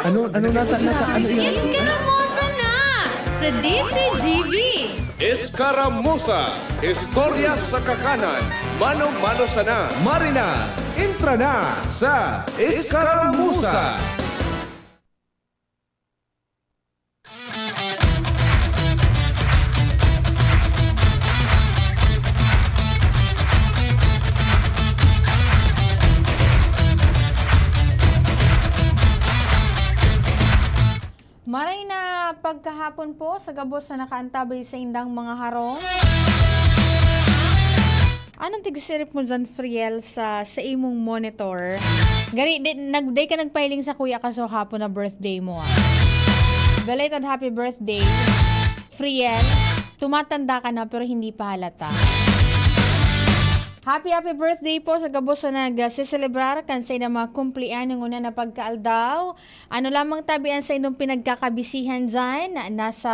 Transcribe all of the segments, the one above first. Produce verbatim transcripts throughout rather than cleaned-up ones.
Ano, ano nata, nata, ano yan? Eskaramuza na sa D Z G B. Eskaramuza, istorya sa kakanan, mano-mano sana. Marina, entra na sa Eskaramuza. Maray na pagkahapon po sa gabos na nakaantabay sa indang mga harong. Anong tigsirip mo dyan, Friel, sa, sa imong monitor? Gari, di, nag, di ka nagpahiling sa kuya ka sa hapon na birthday mo, ah. Belated happy birthday, Friel. Tumatanda ka na pero hindi pa halata. Happy, happy birthday po sa gabos na nag-, ah, seselebrarkan sa inyong mga kumpleanyong una na pagkaaldaw. Ano lamang tabi an saindong pinagkakabisihan diyan? Nasa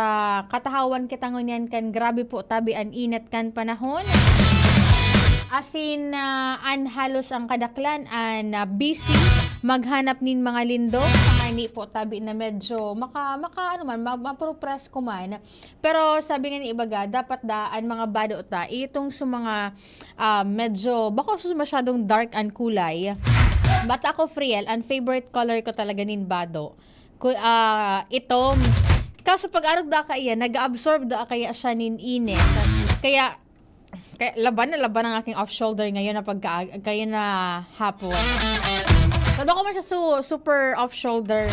katahawan kita ngunyan kan grabe po tabi an init kan panahon. Asin, ah, an halos ang kadaklan an, ah, busy maghanap nin mga lindong. Saka hindi po tabi na medyo maka-, maka-, ano man, ma-, mapurupresko man. Pero sabi nga ni ibaga, dapat da an mga bado ta, itong sa mga, ah, medyo, bako sa masyadong dark an kulay. But ako, Friel, ang favorite color ko talaga nin bado. Ku-, ah, itom. Kaso pag arog da kaya, nag-absorb da kaya siya nin init. Kaya, kaya laban na laban ang aking off-shoulder ngayon na pagka-, kayo na hapon. Pero bako man siya su-, super off-shoulder.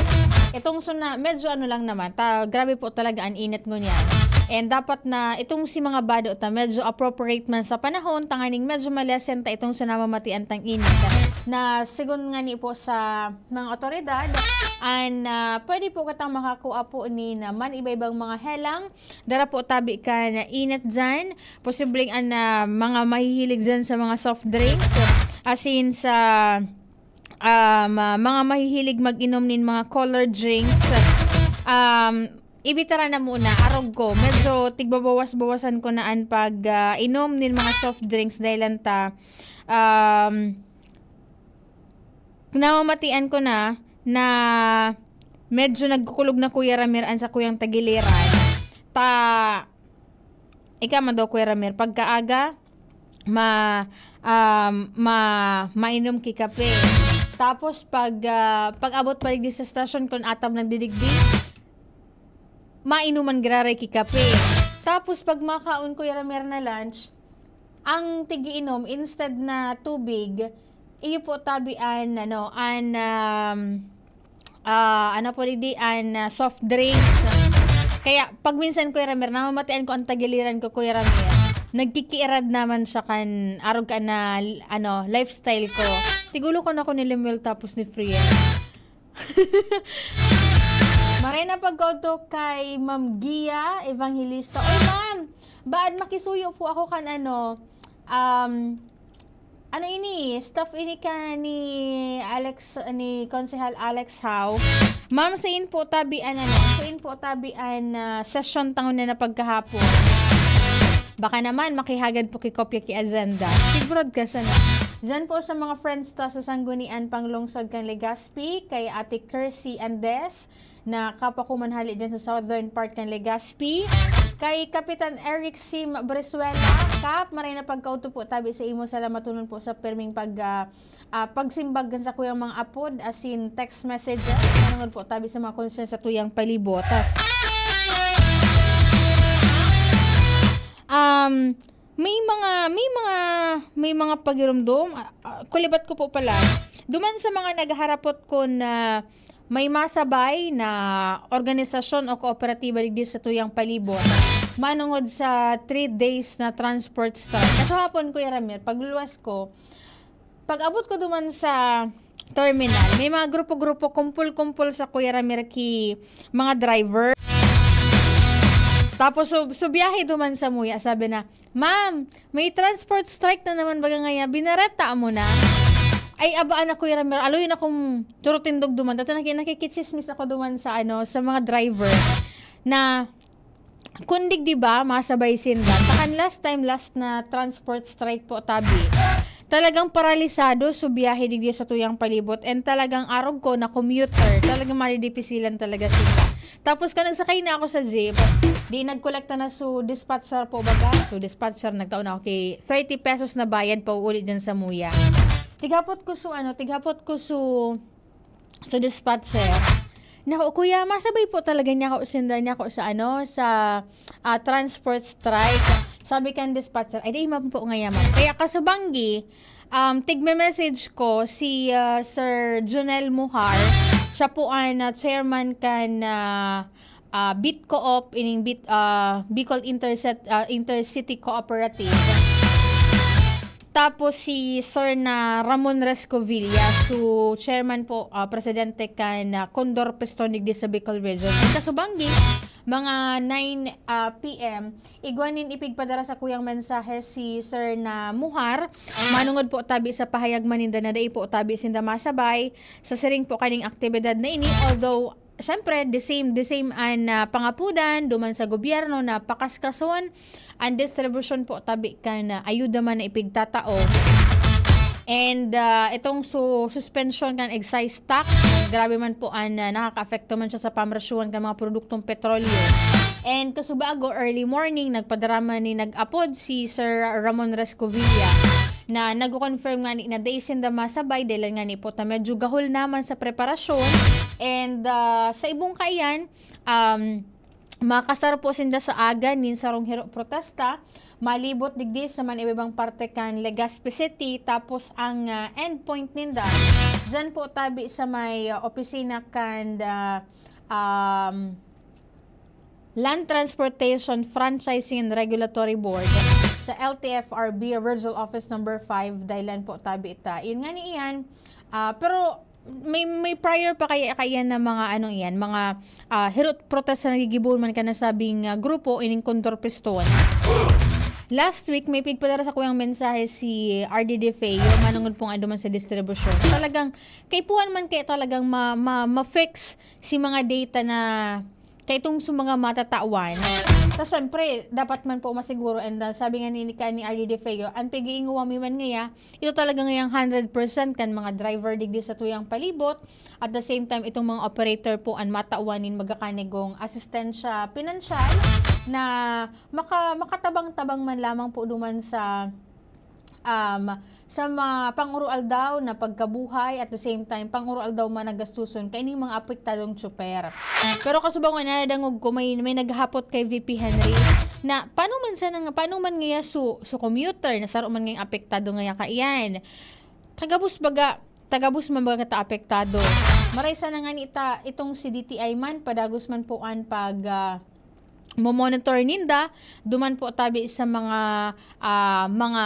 Itong suna-, medyo ano lang naman, ta-, grabe po talaga ang init ngunyan. And dapat na itong si mga bado ta, medyo appropriate man sa panahon, tanganing medyo malesen ta itong sunamamatian tang init. Na sigon nga ni po sa mga otoridad, an, ah, pwede po katang makakua po ni naman iba-ibang mga helang. Dara po tabi kan init dyan. Posibleng an, ah, mga mahihilig dyan sa mga soft drinks. Asin sa, um, ah, mga mahihilig mag-inom nin mga colored drinks. Um, ibitara na muna, arog ko. Medyo tigbabawas-bawasan ko na an pag, ah, inom nin mga soft drinks dahil ta, um, namamatian ko na, na medyo nagkukulog na, Kuya Ramir, an sakuyang tagiliran. Ta, ika man daw, Kuya Ramir, pagkaaga, ma-, um, ma-, mainom ki kape. Tapos pag, ah, pag-abot pa digdi sa stasyon, kun atam nagdidigdi, mainuman giraray ki kape. Tapos pag makaon, Kuya Ramir, na lunch, ang tigiinom, instead na tubig, iyo po tabi an, ano, an, um, ah, ano po digdi, an, ah, soft drinks. Kaya pag minsan, Kuya Ramir, namamatian ko an tagiliran ko, Kuya Ramir, nagkikiirad naman siya kan arog ka na, ano, lifestyle ko. Tigulo ko na ko ni Lemuel tapos ni Friel. Maray na pagkautok kay Ma'am Gia Evangelista. Oy, ma'am! Baad makisuyo po ako kan ano, um, ano ini? Staff ini ka ni Alex, ni Konsehal Alex Howe. Ma'am, sain po tabi an ano? Sain po tabi an, ah, sesyon tangon na na pagkahapon? Baka naman, makihagad po ki kopya ki agenda. Ki broadcast, ano? Diyan po sa mga friends ta sa Sanggunian Panglungsod kan Legazpi, kay Ate Kersey Andes, na kapwa ko man hali dyan sa southern part kan Legazpi, kay Kapitan Eric Sim Brizuela, Kap, maray na pagkauto po tabi sa imo. Salamatonon po sa perming pag, ah, ah, pagsimbag kan sakuyang mga apod, asin text messages, manungod po tabi sa mga concern sa tuyang palibot. Um, may mga, may mga, may mga pagiromdom, ah, ah, kulibat ko po pala. Duman sa mga nagharapot ko na may masabay na organisasyon o kooperatiba digdi sa tuyang palibot, manungod sa three days na transport strike. Kaso hapon, Kuya Ramir, pagluluwas ko, pag-abot ko duman sa terminal, may mga grupo-grupo, kumpul-kumpul sa Kuya Ramir ki mga driver. Tapos, su-, subiyahe duman sa muya, sabi na, "Ma'am, may transport strike na naman baga ngaya, binareta mo na?" Ay, abaan ako, Kuya Ramir, aloy na kung turutindog duman. Dati naki-, nakikichismis ako duman sa, ano, sa mga driver na kundig, di ba, masabay sinda. Takan last time, last na transport strike po, tabi. Talagang paralisado so biyahe digdi sa tuyang palibot, and talagang arog ko na commuter, talagang madidipisilan talaga sila. Tapos kan nagsakay na ako sa jeep, di nagkolekta na so dispatcher po baga. So dispatcher, nagtao na ako kay thirty pesos na bayad pauuli dyan sa Muya. Tighapot ko so ano, tighapot ko so, so dispatcher. Nako, kuya, masabay po talaga niya ako, sinda niya ako sa ano, sa ah, transport strike. Sabi kan dispatcher, "Ay, di man po ngayaman." Kaya kasubanggi, um, tigme-message ko si ah, Sir Junel Muhar. Siya po ang ah, chairman kan ah, ah, Bit Co-op, ining Bit, ah, Bicol Intercet-, ah, Intercity Cooperative. Tapos si Sir na Ramon Rescovilla, so chairman po, ah, presidente kan ah, Condor Piston digdi sa Bicol Region. Ang kasubanggi, mga nine ah, P M, igwa nin ipigpadara sa kuyang mensahe si Sir na Muhar. Manungod po tabi sa pahayag man ninda na dai po tabi sinda masabay sa siring po kaning aktibidad na ini, although syempre, the same, the same an ah, pangapudan duman sa gobyerno na pakaskason an distribusyon po tabi kan ah, ayuda man na ipigtatao. And ah, itong su- suspension kan excise tax, grabe man po an ah, nakakaapekto man siya sa pamresyuhan kan mga produktong petrolyo. And kasubago, early morning, nagpadrama ni nag-apod si Sir Ramon Rescovilla na nagko-confirm nga ni na dai sinda masabay, dahil nga ni po ta medyo gahol naman sa preparasyon. And ah, sa ibong kaiyan, um, makasar po sinda sa aga nin sarong hiro protesta, malibot digdi sa man ibang parte kan Legazpi City, tapos ang ah, endpoint ninda dyan po tabi sa may ah, opisina kan ah, um, Land Transportation Franchising and Regulatory Board, sa L T F R B Regional Office Number five, Dailan po tabi ita. Yun nga ni iyan, ah, pero may, may prior pa kaya, kaya na mga anong iyan, mga ah, hirot protest na nagigibo man ka nasabing ah, grupo, ining Condor Piston. Last week, may pigpadara sa kuyang mensahe si R D D Feo, manungod pong ando man sa distribusyon. Talagang, kaipuhan man kaya talagang ma, ma, ma-fix si mga data na kay itong sa mga matatawan. So, syempre, dapat man po masiguro, and ah, sabi nga ni, ni, ni R D D Feo, ang pag-iinguwa mi man ngaya, ito talaga ngayang hundred percent kan mga driver digdi sa tuyang palibot. At the same time, itong mga operator po ang matawan nin magakanigong asistensya pinansyal na maka, makatabang-tabang man lamang po duman sa, um, sa mga pang-uroaldaw na pagkabuhay, at the same time, pang-uroaldaw man na gastuson kaining mga apektadong tsuper. Pero kasubago, nadangog ko, may, may naghapot kay V P Henry na paano man sana nga, paano man ngaya su, su commuter na saro man ngayang apektado ngaya kaiyan. Tagabos baga, tagabos man baga ta apektado. Maray sana nga ni ita, itong si D T I man, padagos man po an pag, ah, mo-monitor ninda, duman po tabi sa mga, ah, mga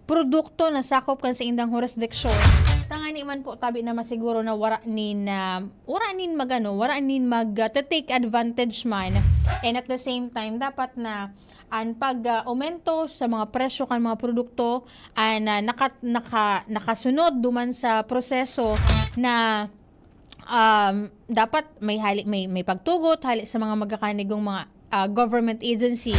produkto na sakop kan sa indang jurisdiction. Tangani man po tabi na masiguro na wara nin, ah, wara nin magano, wara nin mag, ah, take advantage man. And at the same time, dapat na an pag, ah, aumento sa mga presyo kan mga produkto an, ah, naka, naka, nakasunod duman sa proseso na um, dapat may hali, may, may pagtugot hali sa mga magakanigong mga ah, government agencies.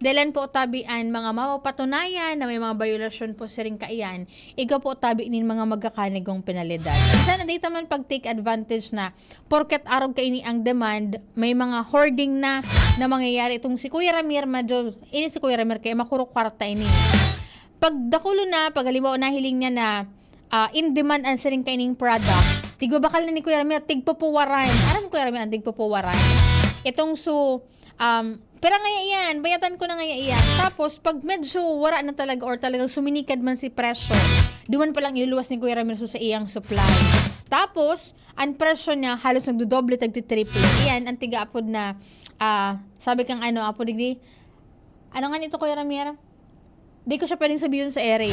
Dalan po tabi an mga mapapatunayan na may mga bayolasyon po siring kaiyan, igwa po tabi nin mga magakanigong penalidad. Sana dito man pag take advantage na porket arog kaini ang demand, may mga hoarding na na mangyayari. Itong si Kuya Ramir, medyo, ini si Kuya Ramir kaya makurok kwarta ini. Pag dakulo na, pag halimbawa nahiling niya na ah, in demand ang siring kaining product, tigbabakal na ni Kuya Ramir, tigpupuwaran. Aram mo, Kuya Ramir, ang tigpupuwaran? Itong su, um, pera ngaya iyan, bayatan ko na ngaya iyan. Tapos, pag medyo wara na talaga or talagang suminikad man si presyo, duman pa lang iluluwas ni Kuya Ramir sa iyang supply. Tapos, ang presyo niya halos nagdodoble, tagtitriple. Iyan ang tiga-apod na, ah, sabi kang ano, apo digdi, ano nga nito, Kuya Ramir? Di ko siya pwedeng sabihin sa ere.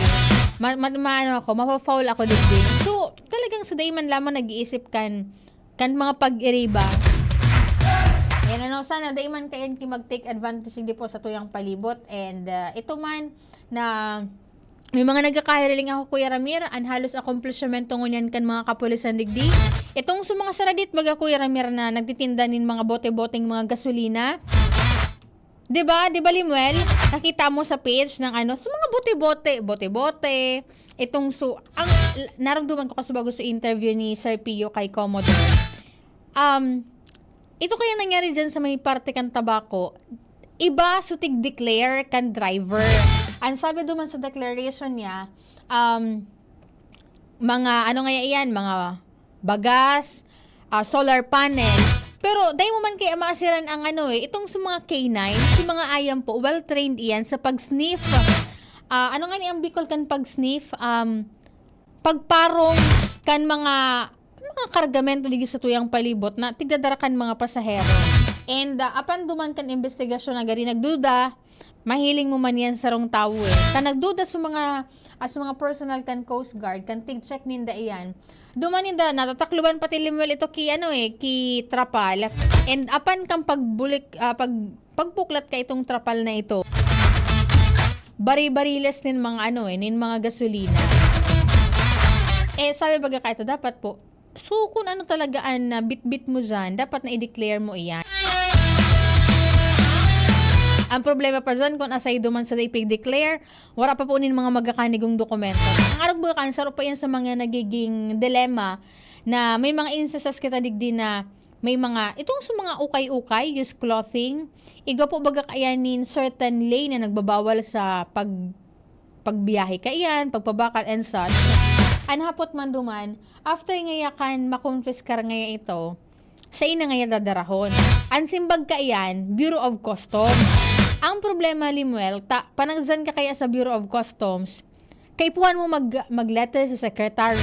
Ma, ma, maano ako, mafa-foul ako digdi. So, talagang so dai man lamang nag-iisip kan, kan mga pag-iriba. Yan ano, sana dai man kayan ki mag-take advantage digdi po sa tuyang palibot. And ah, ito man na may mga nagkakahiriling ako, Kuya Ramir, an halos akomplishmento ngunyan kan mga kapulisan digdi. Itong sa mga saradit, baga, Kuya Ramir, na nagtitinda nin mga bote-boteng mga gasolina. 'Di ba? 'Di ba, Limuel? Nakita mo sa page ng ano, sa mga bote-bote, bote-bote, itong su-, ang, naramdaman ko kasi bago sa interview ni Sir Pio kay Commodore. Um, ito kaya nangyari dyan sa may parte kan Tabaco, iba su tig-declare kan driver. Ang sabi duman sa declaration niya, um, mga ano nga iyan, mga bagas, ah, solar panel. Pero dai mo man kaya maasiran ang ano eh, itong sa mga K nine, si mga ayam po, well-trained iyan sa pag-sniff. Ah, ano nga ni ang Bicol kan pag-sniff? Um, pagparong kan mga, mga kargamento digdi sa tuyang palibot na tigdadara kan mga pasahero. And, ah, apan duman kan investigasyon na gari nagduda, mahiling mo man yan sarong tawo eh. Kan nagduda sa mga, ah, sa mga personnel kan Coast Guard, kan tig-check ninda iyan, duman ninda, natatakloban pati Limuel ito ki, ano eh, ki Trapal. And apan kan pagbulik, ah, pag, pagbuklat ka itong Trapal na ito, bari-bariles nin mga ano eh, nin mga gasolina. Eh, sabi baga ka ito, dapat po, so, kung ano talaga an, ah, bitbit mo diyan, dapat na i-declare mo iyan. Ang problema pa diyan, kung asay duman sa ipig-declare, wala pa po nin mga magakanigong dokumento. Ang arog baga kan, saro pa yan sa mga nagiging dilema na may mga instances kita digdi na may mga, itong sa mga ukay-ukay, used clothing, igwa po baga kaya nin certain lane na nagbabawal sa pag, pagbiyahe kaiyan, pagpabakal and such. An hapot man duman, after ngaya kan makonfiskar ngaya ito, sain na ngaya dadarahon. An simbag kaiyan, Bureau of Customs. Ang problema, Limuel, ta, panagdan ka kaya sa Bureau of Customs, kaipuhan mo mag, mag-letter sa secretary.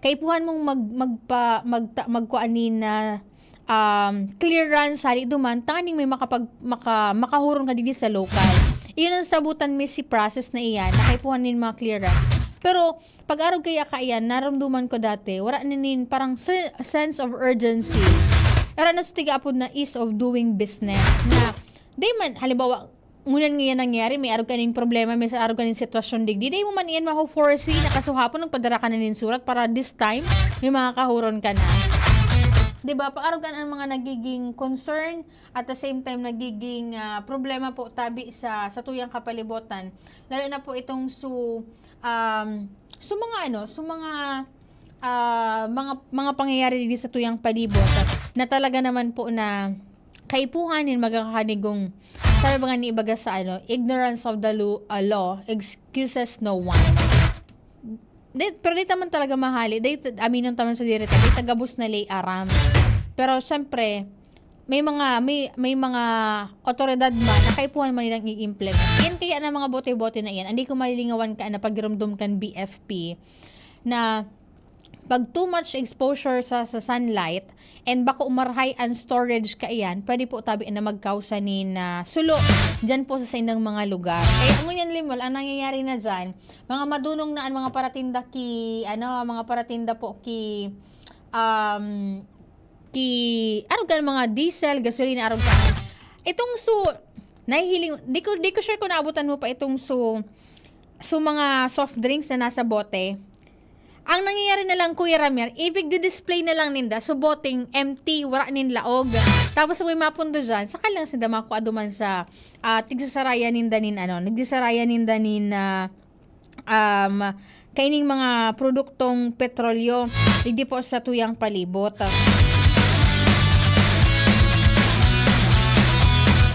Kaipuhan mong mag, magpa, magta, magkuan nin na, um, clearance, hali duman, tanganing may makapag, maka, makahuron ka digdi sa local. Iyon ang sabutan mi si process na iyan, na kaipuhan nin mga clearance. Pero, pag-arog kaya kaiyan, naramdaman ko dati, wala na nin parang se-, sense of urgency. Wala na sa tiga apod na ease of doing business. Na, di man, halimbawa, ngunyan ngayon nangyari, may arog kaning problema, may sa arog kaning sitwasyon digdi. Di mo man iyan maho-foresee na kasuhapon nagpadara ka na nin surat para this time, may mga kahuron ka na. Di ba? Pag-arog kan ang mga nagiging concern, at the same time, nagiging, ah, problema po tabi sa, sa tuyang kapalibutan. Lalo na po itong su, um, su mga ano, su mga, ah, mga, mga pangyayari digdi sa tuyang palibot na talaga naman po na kaipuhan nin magkakakanigong, sabi ba nga ni ibaga sa ano, "Ignorance of the lu-, ah, law excuses no one." Di, pero di ta man talaga mahali. Di, aminon ta man sa diri ta, di ta gabos na lay aram. Pero syempre, may mga, may, may mga otoridad man na kaipuhan man nilang i-implement. Yan kaya na mga bote-bote na yan, hindi ko malilingawan ka na pagirumdom kan B F P na pag too much exposure sa, sa sunlight and bako marahay ang storage kaiyan, pwede po tabi na magkausa nin, ah, sulo dyan po sa saindang mga lugar. Kaya ngunyan, Limol, ang nangyayari na dyan, mga madunong na ang mga paratinda ki, ano, mga paratinda po ki, um, ki, arog kan mga diesel, gasolina, arog kan. Itong su, nahihiling, di ko, di ko sure kung naabutan mo pa itong su, su mga soft drinks na nasa bote. Ang nangyayari na lang, Kuya Ramir, ipigdi-display na lang ninda, su boteng empty, wala nin laog. Tapos may mapundo dyan, saka lang sinda makua duman sa, ah, tigsasarayan ninda nin, ano, nagdisarayan ninda nin, ah, um, kaining mga produktong petrolyo, digdi po sa tuyang palibot.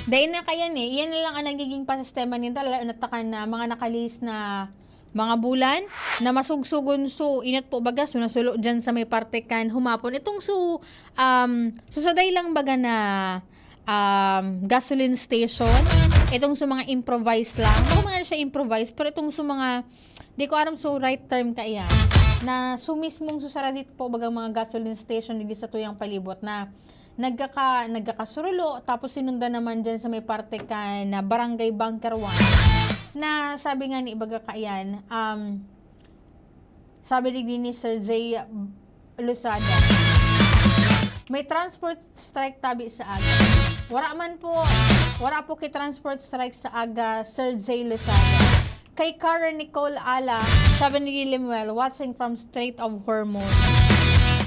Dahil na kayan eh, iyan na lang ang nagiging pasistema ninda, lalo na takan na mga nakalis na mga bulan na masugsugon su, inot po baga su, nasulo dyan sa may parte kan humapon. Itong su, um, susaday lang baga na, um, gasoline station. Itong su mga improvised lang. Ako man siya improvised, pero itong su mga, di ko aram su right term kaya, na su mismong susaradit po bagang mga gasoline station digdi sa tuyang palibot na nagkaka-, nagkakasurulo, tapos sinundan naman dyan sa may parte kan Barangay Bunker One, na sabi nga ni ibaga kaiyan, um, sabi digdi ni Sir Jay Losada, may transport strike tabi sa aga. Wara man po, wara po ki transport strike sa aga, Sir Jay Losada. Kay Karen Nicole Ala, sabi ni Limuel, watching from Strait of Hormuz.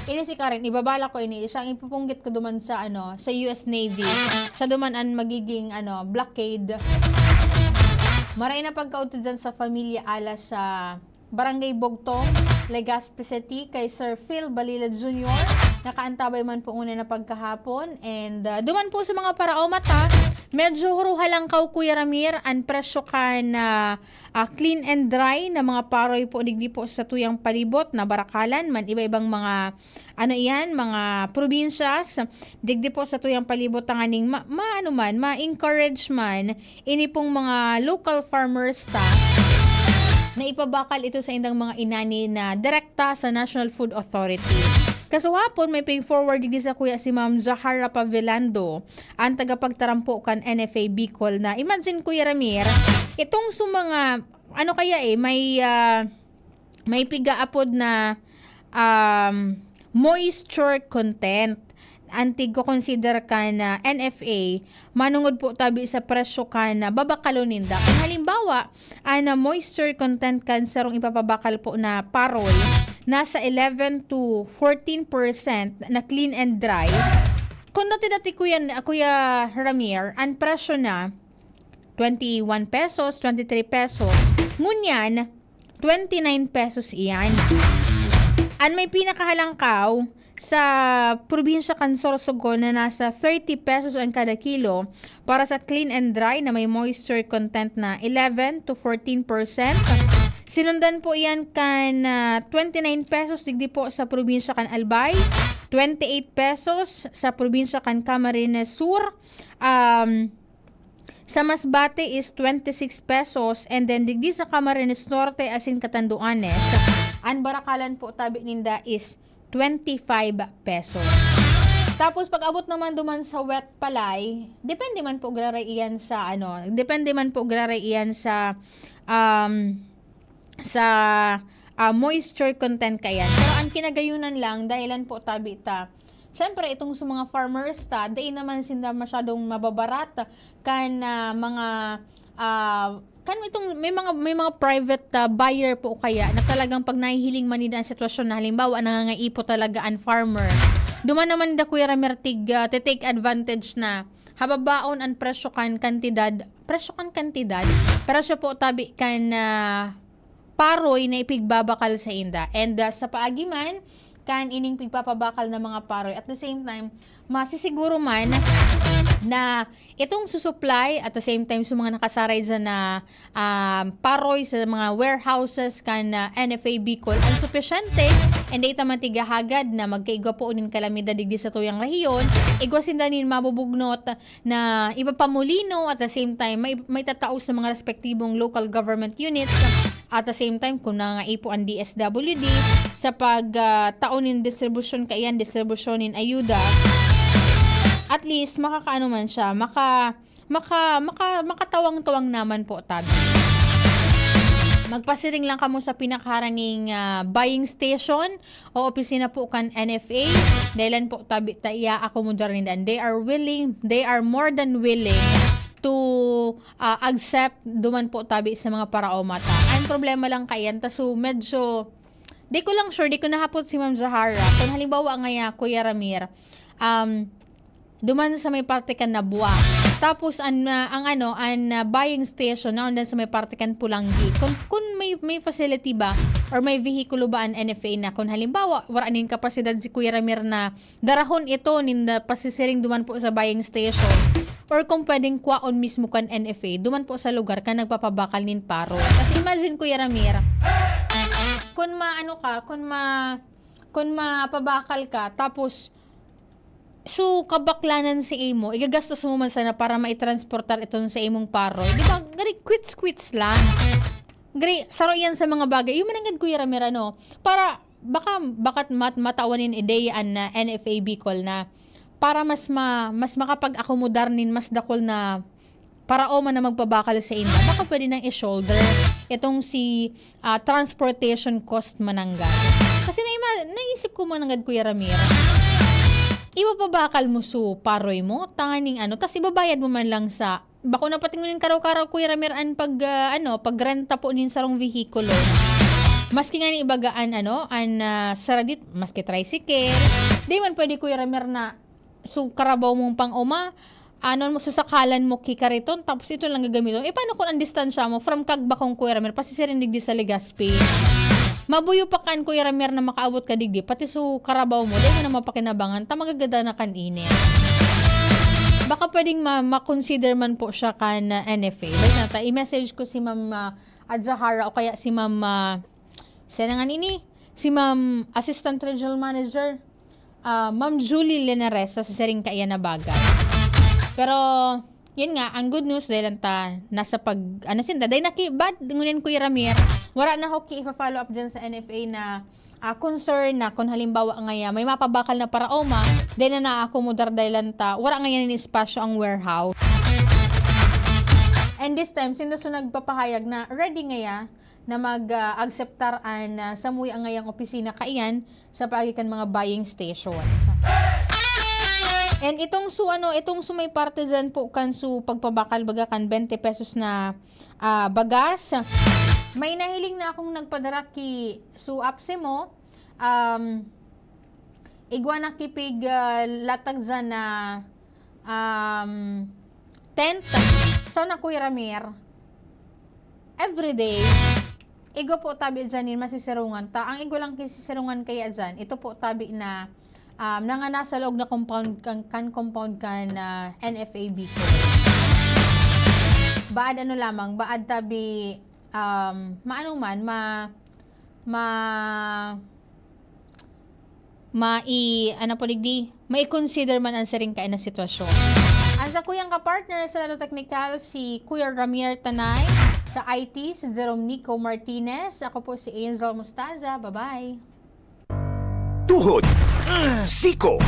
Ini si Karen, ibabala ko ini, siya ang ipupunggit ko duman sa, ano, sa U S Navy. Siya duman ang magiging, ano, blockade. Maray na pagkaudto dyan sa Familia Alas sa Barangay Bugtong, Legazpi City, kay Sir Phil Balila Junior. Nakaantabay man po una na pagkahapon. And, ah, duman po sa mga paraomat, ha, medyo huruha lang kaw, Kuya Ramir, ang presyo kan, ah, ah, clean and dry na mga paroy po digdi po sa tuyang palibot na barakalan man, iba-ibang mga, ano iyan, mga probinsyas, digdi po sa tuyang palibot tanganing ma-, ma-, ano man, ma-encourage man ini pong mga local farmers ta na ipabakal ito sa indang mga inani na direkta sa National Food Authority. Kasuhapon, may pig-forward digdi sa kuya si Ma'am Zahara Pavilando, ang tagapagtarampo kan N F A Bicol na, imagine, Kuya Ramir, itong sa mga, ano kaya eh, may, ah, may pigaapod na, um, moisture content. Ang tig-consider kan N F A, manungod po tabi sa presyo kan babakalon ninda. Kung halimbawa, ang moisture content kan sarong ipapabakal po na paroy, nasa eleven to fourteen percent na clean and dry. Kung dati-dati, Kuya, Kuya Ramir, ang presyo na twenty-one pesos, twenty-three pesos. Ngunyan, twenty-nine pesos iyan. An may pinakahalangkaw sa probinsya kan Sorsogon na nasa thirty pesos ang kada kilo para sa clean and dry na may moisture content na eleven to fourteen percent. Sinundan po iyan kan, ah, twenty-nine pesos digdi po sa probinsya kan Albay, twenty-eight pesos sa probinsya kan Camarines Sur, um, sa Masbate is twenty-six pesos, and then digdi sa Camarines Norte asin Catanduanes, an barakalan po tabi ninda is twenty-five pesos. Tapos pag-abot naman duman sa wet palay, depende man po graray iyan sa ano, depende man po graray iyan sa, um, sa, ah, moisture content kaiyan. Pero ang kinagayunan lang, dahilan po tabi ta, syempre, itong sa mga farmers ta, dai naman sinda masyadong mababarat kan, ah, mga, ah, kan itong may mga, may mga private, ah, buyer po kaya na talagang pag nahihiling man nila ang sitwasyon na halimbawa nangangaipo talaga ang farmer, duman naman da Kuya Ramir tig, ah, te-take advantage na hababaon ang presyo kan kantidad, presyo kan kantidad, presyo po tabi kan, ah, paroy na ipigbabakal sa inda. And, ah, sa paagi man kan ining pigpapabakal na mga paroy, at the same time, masisiguro man na itong susupply at the same time sa mga nakasaray dyan na, ah, paroy sa mga warehouses kan, ah, N F A Bicol ang supisyente, and data man tigahagad na magkaigwa po nin kalamidad digdi sa tuyang rehiyon, igwa sinda nin mabubugnot na ipapamulino, at the same time, may, may tatao sa mga respektibong local government units. At the same time, kung nangangaipo ang D S W D sa pag, ah, tao nin distribusyon, kaiyan distribusyon nin ayuda, at least, makakaano man siya, maka-, maka-, maka-, makatawang-tawang naman po tabi. Magpasiring lang kamo sa pinakaharaning, ah, buying station o opisina po kan N F A, dahilan po tabi ta iya-akomodar ninda. And they are willing, they are more than willing to, ah, accept duman po tabi sa mga paraoma ta. Ang problema lang kaiyan ta, so medyo, di ko lang sure, di ko nahapot si Ma'am Zahara. Kung halimbawa ngaya, Kuya Ramir, um, duman sa may parte kan Nabua. Tapos an, ah, ang ano, an, ah, buying station na undan sa may parte kan Pulanggi. Kung, kung may, may facility ba or may vehikulo ba an N F A na kung halimbawa wala nin kapasidad si Kuya Ramir na darahon ito nin, ah, pasisiring duman po sa buying station, or kung pwedeng kwaon mismo kan N F A duman po sa lugar kan nagpapabakal nin paro. Kasi imagine, Kuya Ramir, kung maano ka, kung ma-, kung mapabakal ka, tapos so, kabaklanan sa imo, igagastos mo man sana para maitransportar iton sa imong paroy. Di ba? Gari, quits-quits lang. Gari, saro yan sa mga bagay. Yung mananggad, Kuya Ramir, ano, para, baka, baka mat-, matawan nin ideya an, ah, N F A Bicol na para mas ma-, mas makapag-akomodar nin mas dakul na paraoma na magpabakal sa inda, baka pwede nang i-shoulder itong si, ah, transportation cost mananggad. Kasi naima-, naisip ko mananggad, Kuya Ramir, ipapabakal mo su paroy mo, tanganing ano, tas ibabayad mo man lang sa, bako na pati ngunyan karaw-karaw, Kuya Ramir, an pag, ah, ano, pagrenta po nin sarong vehikulo. Maski nga ni ibaga an ano, an, ah, saradit, maski tricycle, di man pwede, Kuya Ramer, na so karabaw mong pang-oma, ano mo, sasakalan mo ki kariton, tapos ito lang gagamiton. E, paano kung ang distansya mo from Kagbakong, Kuya Ramer, pasisiring digdi sa Legazpi? Mabuyo pa kan, Kuya Ramer, na makaabot ka digdi, pati so karabaw mo, di mo na mapakinabangan, ta magagada na kan init. Baka pwedeng ma-, ma-consider man po siya kan, ah, N F A. Basta ta, i-message ko si Ma'am, ah, Azahara o kaya si Ma'am, ah, sino nga nini? Si Ma'am Assistant Regional Manager, ah, Ma'am Julie Linares, sa siring kaiyan na bagay. Pero, yun nga, ang good news, dahil lang ta, nasa pag, ano sinda, dahil naki-, bad, ngunyan, Kuya Ramir, wala na ako ki-follow up dyan sa N F A na, ah, concern na kung halimbawa ngaya, may mapabakal na paraoma, dahil na naakomodar dahil lang ta, wala ngayon ni espasyo ang warehouse. And this time, sinda so nagpapahayag na ready ngaya na mag, ah, akseptar an, ah, samuya ngayang opisina kaiyan sa paagi kan mga buying stations. And itong su-, ano, itong su may parte dyan po kan su pagpabakal baga kan twenty pesos na, ah, bagas. May nahiling na akong nagpadara ki su Apsimo. Um, igwa na kipig, ah, latag dyan na, um, tent. Sana, Kuya Ramir, everyday, igwa po tabi dyan nin masisirungan ta. Ang igwa lang kisisirungan kaya dyan, ito po tabi na, um, nangana sa laog na compound kan, kan compound kan, ah, N F A Bicol. Baad ano lamang, baad tabi, um, maano man, ma-, ma-, mai-, ano po digdi, mai-consider man ang siring kain na sitwasyon. Ang sakuyang kapartner sa Lado Technical, si Kuya Ramir Tanay, sa I T, si Jerome Nico Martinez. Ako po si Angel Mostaza. Bye-bye. Tuhod, siko,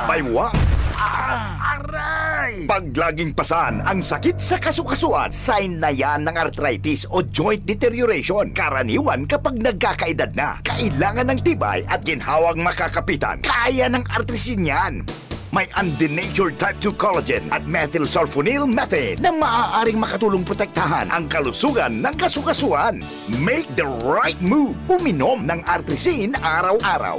baywang, aray! Pag laging pasan ang sakit sa kasukasuan, sign na yan ng arthritis o joint deterioration. Karaniwan kapag nagkakaedad na, kailangan ng tibay at ginhawang makakapitan. Kaya ng Artrisin yan. May undenatured type two collagen at methylsulfonyl methane na maaaring makatulong protektahan ang kalusugan ng kasukasuan. Make the right move. Uminom ng Artrisin araw-araw.